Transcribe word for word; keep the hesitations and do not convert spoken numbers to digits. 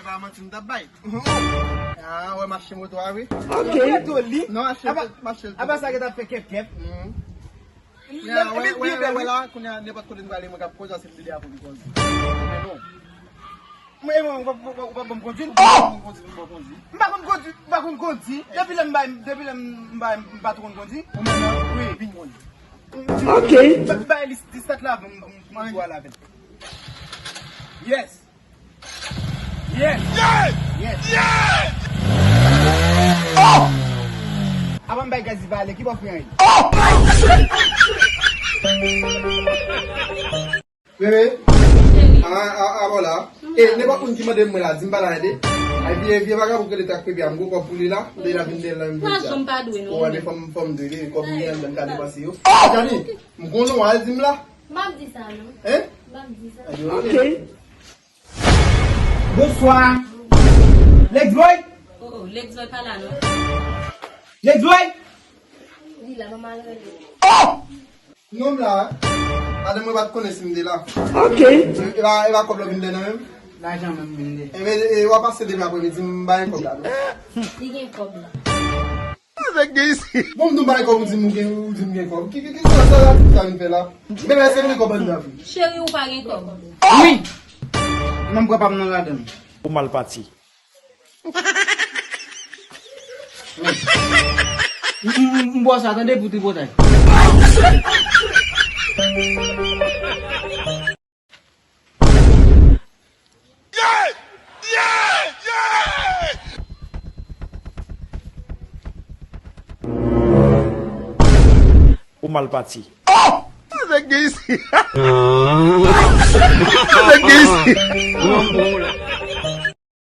Pa manti m t ap bay. Ah, wè, m achte moto a, wi. Ok. Moto li. Non, achte, apa, m achte l tou. Apa sa ki t ap fè kèp kèp? Mhm. Lè, wè, lè, wè, wè, la, kounye a, nenpòt kote nou prale, mwen k ap kondui, se m di li a pou li kondui. Men non. Mwen, mwen, ou pa, ou pa, ou pa ban m kondui, ou pa ban m kondui, ou pa kondui. M pa konn kondui, m pa konn kondui. Depi lè m bay, depi lè m bay, m pa twò konn kondui. Ou menm nan? Wi. Vin kondui. Ok. M bay li distat la, m, m, m, m, m, yes. Yes. Yes. Yes. Oh! Avan m bay gaz li pale, ki bò fren an ye? Oh! Bebe. A, a, a, voilà. E, nenpòt moun ki mande mwen la, di m pa la ede. Ay, vye, vye vagabon ki rete ak Pepe a, m gwo kòb pou li la. Lè l ap vin de la, m vin. Lajan m pa dwe, non. Ou wè, men fò m, fò m dwe li, kòb li an, m ka depanse yo. Oh! Jani, m konnen w al di m la. M ap di sa, non. Hein? M ap di sa. Ok. Bonswa. Lexboy? Oh, oh, Lexboy pa la, non. Lexboy? Li la, manman al rele. Oh! Non, m la. Madanm mwen pa t konnen si m te la. Ok. E pa, e pa kòb la vin de nan menm? Lajan menm vin de. E, e, e w a pase demen apremidi, m ba yon kòb la, non? Li gen kòb la. Nèg gen isi. Bon, m di w bay kòb, ou di m gen, ou di m gen kòb. Ki, ki, ki sa, sa la, sa vin fè la? Bebe, èske nou gen kòb anndan vre? Cheri, ou pa gen kòb. Wi. Nonm pran pa m nan ladann. Ou mal pati. M, m, m, m bò sa, tande, pou tripotay. Yeah! Yeah! Yeah! Ou mal pati. Oh! Nèg gen isi. Nèg gen isi.